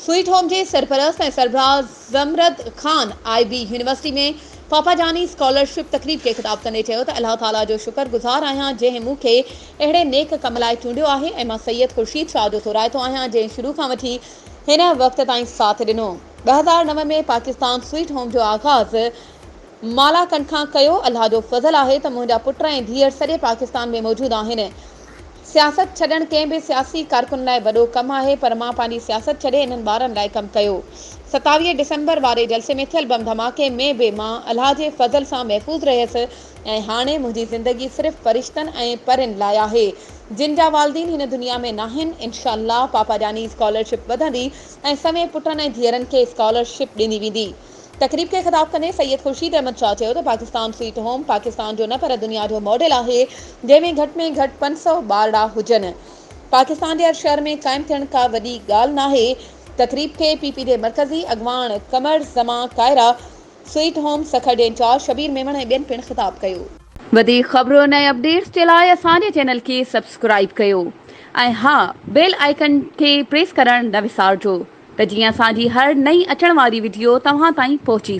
سوئيٽ هوم جي سرپرست ۽ سربراهه Zamurd Khan I B university ۾ Papa Jani scholarship تقريب کي خطاب ڪندي چيو ته الله تعاليٰ جو شڪر گذار آهيان جنهن مون کي اهڙي نيڪ ڪم لاء چونڊيو آهي ۽ مان سيد خورشيد شاهه جو ٿورائتو آهيان جنهن شروع کان وٺي هن وقت تائين ساٿ ڏنو. 2009 ۾ پاڪستان سوئيٽ هوم جو آغاز مالاڪنڊ کان ڪيو الله جو فضل آهي ته منهنجا پٽ ۽ ڌيئر سڄي پاڪستان ۾ موجود آهن. سياست ڇڏڻ ڪنهن به سياسي ڪارڪن لاء وڏو ڪم آهي پر مان پنهنجي سياست ڇڏي انهن ٻارن لاء ڪم ڪيو. 27 ڊسمبر واري جلسي ۾ ٿيل بم ڌماڪي ۾ به مان الله جي فضل سان محفوظ رهيس ۽ هاڻي منهنجي زندگي صرف فرشتن ۽ پرين لاء آهي جن جا والدين هن دنيا ۾ ناهن. انشاء الله پاپا جاني اسڪالرشپ وڌندي ۽ سوين پٽن ۽ ڌيئرن کي اسڪالرشپ ڏني ويندي. تقريب کي خطاب ڪندي سيد خورشيد احمد شاهه چيو ته پاڪستان سوئيٽ هوم پاڪستان جو نه پر دنيا جو ماڊل آهي جنهن ۾ گهٽ ۾ گهٽ 500 ٻارڙا هجن. پاڪستان جي هر شهر ۾ قائم ٿيڻ ڪا وڏي ڳالهه ناهي. تقريب کي پي پي جي مرڪزي اڳواڻ قمر زمان ڪائره، سوئيٽ هوم سکر جي انچارج شبير ميمڻ ۽ ٻين پڻ خطاب ڪيو. وڌيڪ خبرن ۽ اپڊيٽس جي لاء اسان جي چينل کي سبسڪرائيب ڪيو ۽ ها بيل آئيڪن کي پريس ڪرڻ نه وسارجو. ته جيئن اسان جي هر نئين اچڻ واري وڊيو توهان تائين پهچي.